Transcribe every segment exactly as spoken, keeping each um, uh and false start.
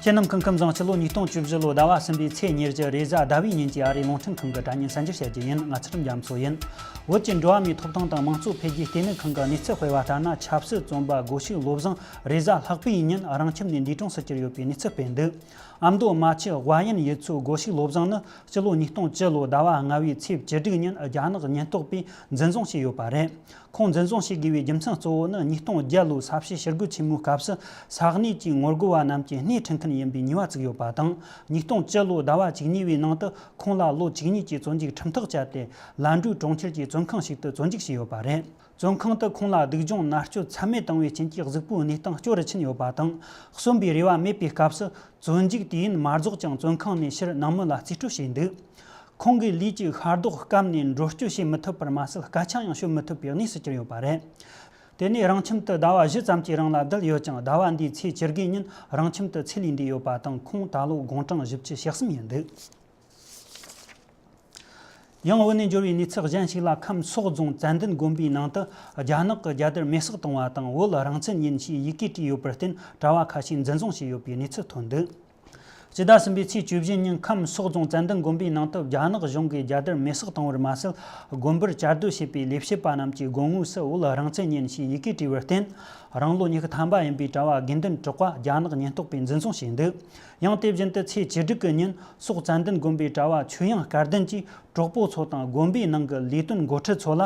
ཁྱེད་རྣམས་སྐུ་ཁམས་བཟང་། ཕྱི་ལོ་ཉིས་སྟོང་བཅུ་བཞི་ལོའི་ཟླ་བ་གསུམ་པའི་ཚེས་ཉེར་བཞི་རེས་གཟའ་ཟླ་བའི་ཉིན་གྱི་ཨ་རིའི་རླུང་འཕྲིན་ཁང་གི་དྲ་བརྙན་གསར་འགྱུར་བཤད་རྒྱུ་ཡིན། ང་ཚུལ་ཁྲིམས་རྒྱ་མཚོ་ཡིན། བོད་ཀྱི་འགྲོ་བ་མིའི་ཐོབ་ཐང་དང་དམངས་གཙོ་འཕེལ་རྒྱས་ལྟེ་གནས་ཁང་གི་གནས་ཚུལ་སྤེལ་བ་ལྟར་ན། ཆབ་སྲིད་བཙོན་པ་སྒོ་ཕྱུགས་བློ་བཟང་རེས་གཟའ་ལྷག་པའི་ཉིན་རང་ཁྱིམ་ནས་འདས་གྲོངས་སུ་གྱུར་ཡོད་པའི་གནས་ཚུལ་སྤེལ་འདུག་ཨ་མདོ་རྨ་ཆུ་དབའ་ཡན་ཡུལ་ཚོའི་སྒོ་ཕྱུགས་བློ་བཟང་ནི་སྤྱི་ལོ་ཉིས་སྟོང་བཅུ་ལོའི་ཟླ་བ་ལྔ་བའི་ཚེས་བཅུ་དྲུག་ཉིན་རྒྱ་ནག་ཉེན་རྟོག་པས་འཛིན་བཟུང་བྱས་ཡོད་པ་རེད། ཁོང་འཛིན་བཟུང་བྱེད་དགོས་པའི་རྒྱུ་མཚན་གཙོ་བོ་ནི་ཉིས་སྟོང་བརྒྱད་ལོའི་ས་བྱི་ཞི་རྒོལ་ཆེན་མོའི་སྐབས་སུ་ས་གནས་ཀྱི་ངོ་རྒོལ་བ་རྣམས་ཀྱི་སྣེ་ཁྲིད་མཁན་ཡིན་པའི་ཉེས་པ་བཙུགས་ཡོད་པ་དང་། ཉིས་སྟོང་བཅུ་ལོའི་ཟླ་བ་བཅུ་གཉིས་པའི་ནང་དུ་ཁོང་ལ་ལོ་བཅུ་གཉིས་ཀྱི་བཙོན་འཇུག་ཁྲིམས་ཐག་བཅད་དེ། ལན་ཀྲུའུ་གྲོང་ཁྱེར་གྱི་བཙོན་ཁང་ཞིག་ཏུ་བཙོན་འཇུག་བྱས་ཡོད་པ་རེད། བཙོན་ཁང་དུ་ཁོང་ལ་སྡུག་སྦྱོང་མནར་གཅོད་ཚད་མེད་བཏང་བའི་རྐྱེན་གྱིས་གཟུགས་པོའི་གནས་སྟངས་སྐྱོ་རུ་ཕྱིན་ཡོད་པ་དང་། གསོན་པའི་རེ་བ་མེད་པའི་སྐབས་སུ། བཙོན་འཇུག་དུས་ཡུན་མ་རྫོགས་ཀྱང་བཙོན་ཁང་ནས་ཕྱིར་ནང་མི་ལ་རྩིས་སྤྲོད་བྱས་འདུག་ཁོང་གི་ལུས་ཀྱི་ཤ་རྡོག་བསྐམས་ནས་འགྲོ་སྐྱོད་བྱེད་མི་ཐུབ་པར་མ་ཟད། སྐད་ཆ་ཡང་བཤད་མི་ཐུབ་པའི་གནས་སུ་གྱུར་ཡོད་པ་རེད། དེ་ནས་རང་ཁྱིམ་དུ་ཟླ་བ་བཞི་ཙམ་གྱི་རིང་ལ་བསྡད་ཡོད་ཀྱང་། ཟླ་བ་འདིའི་ཚེས་བཅུ་དགུ་ཉིན་རང་ཁྱིམ་དུ་ཚེ་ལས་འདས་ཡོད་པ་དང་། ཁོང་ད་ལོ་དགུང་གྲངས་བཞི་བཅུ་ཞེ་གསུམ་ཡིན་འདུག་ཡང་བོད་ནས་འབྱོར་བའི་གནས་ཚུལ་གཞན་ཞིག་ལ། ཁམས་སོག་རྫོང་ཙན་དན་དགོན་པའི་ནང་དུ་རྒྱ་ནག་གི་རྒྱལ་དར་མེར་སྲེག་བཏང་བ་དང་། བོད་རང་བཙན་ཡིན་ཞེས་ཡི་གེ་བྲིས་ཡོད་པར་བརྟེན། གྲྭ་བ་ཁ་ཤས་འཛིན་བཟུང་བྱས་ཡོད་པའི་གནས་ཚུལ་ཐོན་འདུག་སྤྱི་ཟླ་གསུམ་པའི་ཚེས་བཅུ་བཞི་ཉིན་ཁམས་སོག་རྫོང་ཙན་དན་དགོན་པའི་ནང་དུ་རྒྱ་ནག་གཞུང་གིས་རྒྱལ་དར་མེར་སྲེག་བཏང་བར་མ་ཟད། དགོན་པར་གྱ་སྡོད་བྱེད་པའི་ལས་བྱེད་པ་རྣམས་ཀྱི་དགོང་དངོས་སུ་བོད་རང་བཙན་ཡིན་ཞེས་ཡི་གེ་བྲིས་པར་བརྟེན། རང་ལོ་ཉི་ཤུ་ཐམ་པ་ཡིན་པའི་གྲྭ་བ་དགེ་འདུན་གྲགས་པ་རྒྱ་ནག་ཉེན་རྟོག་པས་འཛིན་བཟུང་བྱས་འདུག་ཡང་དེ་བཞིན་དུ་ཚེས་བཅུ་དྲུག་གི་ཉིན་སོག་ཙན་དན་དགོན་པའི་གྲྭ་བ་ཆོས་དབྱངས་སྐལ་ལྡན་གྱིས་གྲོགས་པོ་ཚོ་དང་དགོན་པའི་ནང་གི་ལས་དོན་འགོ་ཁྲིད་ཚོ་ལ་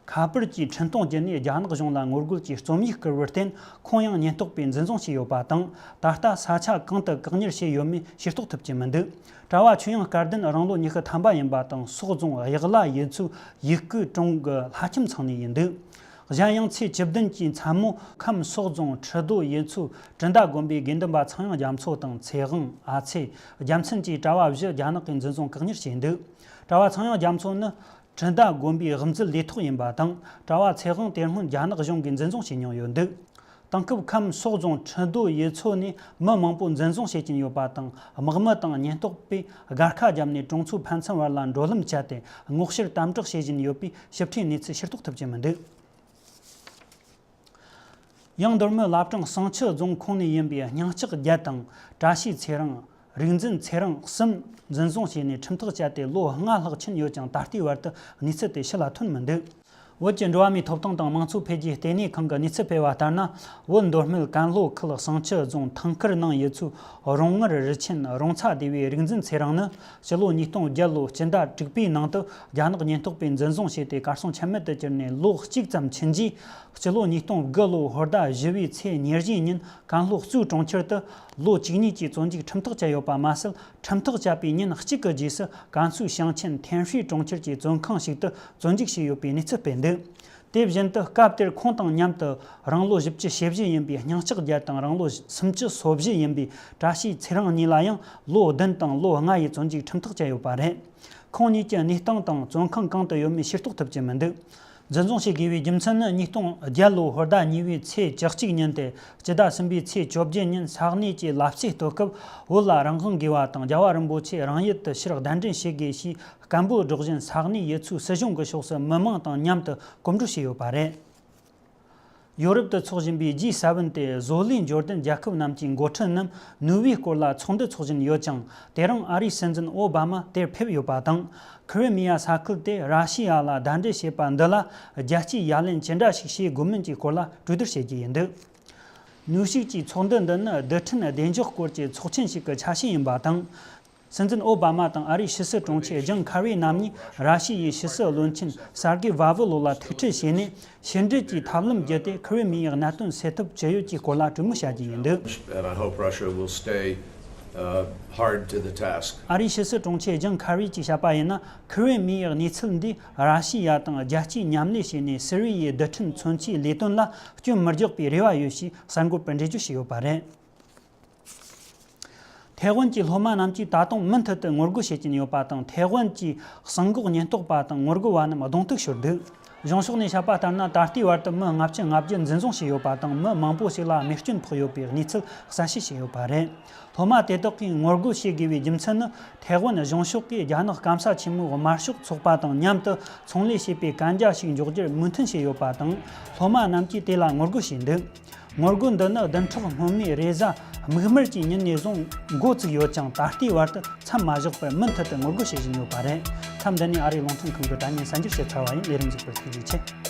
ཁ་པར་གྱིས་འཕྲིན་གཏོང་བརྒྱུད་ནས་རྒྱ་ནག་གཞུང་ལ་ངོ་རྒོལ་གྱི་རྩོམ་ཡིག་བསྐུར་བར་བརྟེན། ཁོང་ཡང་ཉེན་རྟོག་པས་འཛིན་བཟུང་བྱས་ཡོད་པ་དང་། ད་ལྟ་ས་ཆ་གང་དུ་བཀག་ཉར་བྱས་ཡོད་མེད་ཤེས་རྟོགས་ཐུབ་ཀྱི་མི་འདུག་གྲྭ་བ་ཆོས་དབྱངས་སྐལ་ལྡན་རང་ལོ་ཉི་ཤུ་ཐམ་པ་ཡིན་པ་དང་། སོག་རྫོང་གཡག་ལ་ཡུལ་ཚོའི་ཡུལ་སྐོར་གྲོང་གི་ལྷ་ཁྱིམ་ཚང་ནས་ཡིན་འདུག་གཞན་ཡང་ཚེས་བཅུ་བདུན་གྱི་མཚན་མོ་ཁམས་སོག་རྫོང་ཁྲི་རྡོ་ཡུལ་ཚོའི་གྲི་མདའ་དགོན་པའི་དགེ་འདུན་པ་ཚངས་དབྱངས་རྒྱ་མཚོ་དང་ཚེ་དབང་། ཨ་ཚེ། རྒྱལ་མཚན་བཅས་གྲྭ་བ་བཞི་རྒྱ་ནག་གིས་འཛིན་བཟུང་བཀག་ཉར་བྱས་འདུག་གྲྭ་བ་ཚངས་དབྱངས་རྒྱ་མཚོ་ནི་གྲི་མདའ་དགོན་པའི་དབུ་མཛད་ལས་ཐོག་ཡིན་པ་དང་། གྲྭ་བ་ཚེ་དབང་དེ་སྔོན་རྒྱ་ནག་གཞུང་གིས་འཛིན་བཟུང་བྱས་མྱོང་ཡོད་འདུག་དེང་སྐབས་ཁམས་སོག་རྫོང་ཁྲི་རྡོ་ཡུལ་ཚོ་ནས་མི་མང་པོ་འཛིན་བཟུང་བྱེད་ཀྱིན་ཡོད་པ་དང་། དམག་མི་དང་ཉེན་རྟོག་པས་སྒར་ཁ་བརྒྱབ་ནས་གྲོང་ཚོའི་ཕན་ཚུན་བར་ལ་འགྲོ་ལམ་བཅད་དེ་སྔོག་བཤེར་དམ་དྲག་བྱེད་བཞིན་ཡོད་པའི་ཞིབ་ཕྲའི་གནས་ཚུལ་ཤེས་རྟོགས་ཐུབ་ཀྱི་མི་འདུག་ཡང་མདོ་སྨད་བླ་བྲང་བསང་ཆུ་རྫོང་ཁོངས་ནས་ཡིན་པའི་སྙིང་ལྕགས་རྒྱལ་དང་། བཀྲ་ཤིས་ཚེ་རིང་། རིག་འཛིན་ཚེ་རིང་གསུམ་འཛིན་བཟུང་བྱས་ནས་ཁྲིམས་ཐག་བཅད་དེ་ལོ་ལྔ་ལྷག་ཕྱིན་ཡོད་ཀྱང་། ད་ལྟའི་བར་དུ་གནས་ཚུལ་དེ་ཕྱི་ལ་ཐོན་མི་འདུག་བོད་ཀྱི་འགྲོ་བ་མིའི་ཐོབ་ཐང་དང་དམངས་གཙོ་འཕེལ་རྒྱས་ལྟེ་གནས་ཁང་གིས་གནས་ཚུལ་སྤེལ་བ་ལྟར་ན། བོད་མདོ་སྨད་ཀན་ལྷོ་ཁུལ་བསང་ཆུ་རྫོང་ཐང་དཀར་ནང་ཡུལ་ཚོའི་རོང་ངར་རི་ཆེན་རོང་ཚ་སྡེ་བའི་རིག་འཛིན་ཚེ་རིང་ནི། སྤྱི་ལོ་ཉིས་སྟོང་བརྒྱད་ལོའི་སྤྱི་ཟླ་དྲུག་པའི་ནང་དུ་རྒྱ་ནག་ཉེན་རྟོག་པས་འཛིན་བཟུང་བྱས་ཏེ། གར་སོང་ཆ་མེད་དུ་གྱུར་ནས་ལོ་གཅིག་ཙམ་ཕྱིན་རྗེས། སྤྱི་ལོ་ཉིས་སྟོང་དགུ་ལོའི་ཧོར་ཟླ་བཞི་བའི་ཚེས་ཉེར་བཞི་ཉིན་ཀན་ལྷོ་གཙོས་གྲོང་ཁྱེར་དུ་ལོ་བཅུ་གཉིས་ཀྱི་བཙོན་འཇུག་ཁྲིམས་ཐག་བཅད་ཡོད་པ་མ་ཟད། ཁྲིམས་ཐག་བཅད་པའི་ཉིན་གཅིག་གི་རྗེས་སུ་ཀན་སུའུ་ཞིང་ཆེན་ཐེན་ཧྲུའེ་གྲོང་ཁྱེར་གྱི་བཙོན་ཁང་ཞིག་ཏུ་བཙོན་འཇུག་བྱས་ཡོད་པའི་གནས་ཚུལ་སྤེལ་འདུག་དེ་བཞིན་དུ་སྐབས་དེར་ཁོང་དང་མཉམ་དུ་རང་ལོ་བཞི་བཅུ་ཞེ་བཞི་ཡིན་པའི་སྙིང་ལྕགས་རྒྱལ་དང་། རང་ལོ་སུམ་ཅུ་སོ་བཞི་ཡིན་པའི་བཀྲ་ཤིས་ཚེ་རིང་གཉིས་ལ་ཡང་ལོ་བདུན་དང་ལོ་ལྔ་ཡི་བཙོན་འཇུག་ཁྲིམས་ཐག་བཅད་ཡོད་པ་རེད། ཁོང་གཉིས་ཀྱི་གནས་སྟངས་དང་བཙོན་ཁང་གང་དུ་ཡོད་མེད་ཤེས་རྟོགས་ཐུབ་ཀྱི་མི་འདུག་འཛིན་བཟུང་བྱེད་དགོས་པའི་རྒྱུ་མཚན་ནི། ཉིས་སྟོང་བརྒྱད་ལོའི་ཧོར་ཟླ་གཉིས་པའི་ཚེས་བཅུ་གཅིག་ཉིན་ཏེ། སྤྱི་ཟླ་གསུམ་པའི་ཚེས་བཅོ་བརྒྱད་ཉིན་ས་གནས་ཀྱི་ལབ་རྩེ་གཏོད་སྐབས། བོད་ལ་རང་དབང་དགོས་པ་དང་། རྒྱལ་བ་རིན་པོ་ཆེ་རང་ཡུལ་དུ་ཕྱིར་གདན་འདྲེན་བྱེད་དགོས་ཞེས་སྐད་འབོད་སྒྲོག་བཞིན། ས་གནས་ཡུལ་ཚོའི་སྲིད་གཞུང་གི་ཕྱོགས་སུ་མི་མང་དང་མཉམ་དུ་གོམ་བགྲོད་བྱས་ཡོད་པ་རེད། ཡོ་རོབ་ཏུ་འཚོགས་བཞིན་པའི་ཇི་ས་བོན་ཏེ། བཟོ་ལས་འབྱོར་ལྡན་རྒྱལ་ཁབ་རྣམས་ཀྱི་འགོ་ཁྲིད་རྣམས་ནུས་པའི་སྐོར་ལ་ཚོགས་འདུ་འཚོགས་བཞིན་ཡོད་ཅིང་། དེ་རིང་ཨ་རིའི་སྲིད་འཛིན་ཨོ་བྷ་མ་དེར་ཕེབས་ཡོད་པ་དང་། ཁི་རི་མི་ཡ་ས་ཁུལ་དེ་ར་ཤི་ཡ་ལ་གདན་འདྲེན་བྱས་པ་འདི་ལ་རྒྱལ་སྤྱིའི་ཡ་ལན་ཅི་འདྲ་ཞིག་བྱེད་དགོས་མིན་གྱི་སྐོར་ལ་གྲོས་བསྡུར་བྱེད་རྒྱུ་ཡིན་འདུག་ནུས་ཤུགས་ཀྱི་ཚོགས་འདུ་འདི་ནི་རྡུལ་ཕྲན་བདེ་འཇགས་སྐོར་གྱི་ཚོགས་ཆེན་ཞིག་གི་ཆ་ཤས་ཡིན་པ་དང་། སྲིད་འཛིན་ཨོ་བྷ་མ་དང་ཨ་རིའི་ཕྱི་སྲིད་དྲུང་ཆེ་ཇོན་ཁ་རི་རྣམ་གཉིས་ར་ཤི་ཡའི་ཕྱི་སྲིད་བློན་ཆེན་སར་གེ་ཝ་ཝི་ལོ་ལ་ཐུག་འཕྲད་བྱས་ནས། ཕྱི་འབྲེལ་གྱི་ཐབས་ལམ་བརྒྱུད་དེ་ཁི་རི་མི་ཡའི་གནད་དོན་སེལ་ཐབས་ཇི་ཡོད་ཀྱི་སྐོར་ལ་གྲོས་མོལ་བྱ་རྒྱུ་ཡིན་འདུག And I hope Russia will stay, uh, hard to the task. ཨ་རིའི་ཕྱི་སྲིད་དྲུང་ཆེ་ཇོན་ཁ་རི་གྱིས་བཤད་པ་ཡིན་ན། ཁི་རི་མི་ཡའི་གནས་ཚུལ་འདིས་ར་ཤི་ཡ་དང་རྒྱལ་སྤྱིས་མཉམ་ལས་བྱས་ནས། སི་རི་ཡའི་རྡུལ་ཕྲན་མཚོན་ཆའི་ལས་དོན་ལ་སྐྱོན་མི་འཇོག་པའི་རེ་བ་ཡོད་ཞེས་གསར་འགོད་པར་འགྲེལ་བརྗོད་བྱས་ཡོད་པ་རེད། ཐའེ་ཝན་གྱི་སློབ་མ་རྣམས་ཀྱིས་ད་དུང་མུ་མཐུད་དུ་ངོ་རྒོལ་བྱེད་ཀྱིན་ཡོད་པ་དང་། ཐའེ་ཝན་གྱི་གསང་འགོག་ཉེན་རྟོག་པ་དང་ངོ་རྒོལ་བ་རྣམས་གདོང་ཐུག་ཤོར་འདུག་གཞུང་ཕྱོགས་ནས་བཤད་པ་ལྟར་ན། ད་ལྟའི་བར་དུ་མི་ལྔ་བཅུ་ང་བརྒྱད་འཛིན་བཟུང་བྱས་ཡོད་པ་དང་། མི་མང་པོ་ཞིག་ལ་རྨས་སྐྱོན་ཕོག་ཡོད་པའི་གནས་ཚུལ་གསལ་བཤད་བྱས་ཡོད་པ་རེད། སློབ་མ་དེ་དག་གིས་ངོ་རྒོལ་བྱེད་དགོས་པའི་རྒྱུ་མཚན་ནི། ཐའེ་ཝན་གཞུང་ཕྱོགས་ཀྱིས་རྒྱ་ནག་སྐམ་ས་ཆེན་མོའི་དམར་ཤོག་ཚོགས་པ་དང་མཉམ་དུ་ཚོང་ལས་བྱེད་པའི་གན་རྒྱ་ཞིག་འཇོག་རྒྱུར་མོས་མཐུན་བྱས་ཡོད་པ་དང་། སློབ་མ་རྣམས་ཀྱིས་དེ་ལ་ངོ་རྒོལ་བྱས་འདུག་ངོ་རྒོལ་འདི་ནི་བདུན་ཕྲག་སྔོན་མའི་རེས་གཟའ་མིག་དམར་གྱི་ཉིན་ནས་བཟུང་འགོ་བཙུགས་ཡོད་ཀྱང་། ད་ལྟའི་བར་དུ་མཚམས་མ་བཞག་པར་མུ་མཐུད་དུ་ངོ་རྒོལ་བྱེད་བཞིན་ཡོད་པ་རེད། མཚམས་འདི་ནས་ཨ་རིའི་རླུང་འཕྲིན་ཁང་གི་དྲ་བརྙན་གསར་འགྱུར་ཞིབ་ཕྲ་བ་ཡིན། ལས་རིམ་གཟིགས་པར་ཐུགས་རྗེ་ཆེ།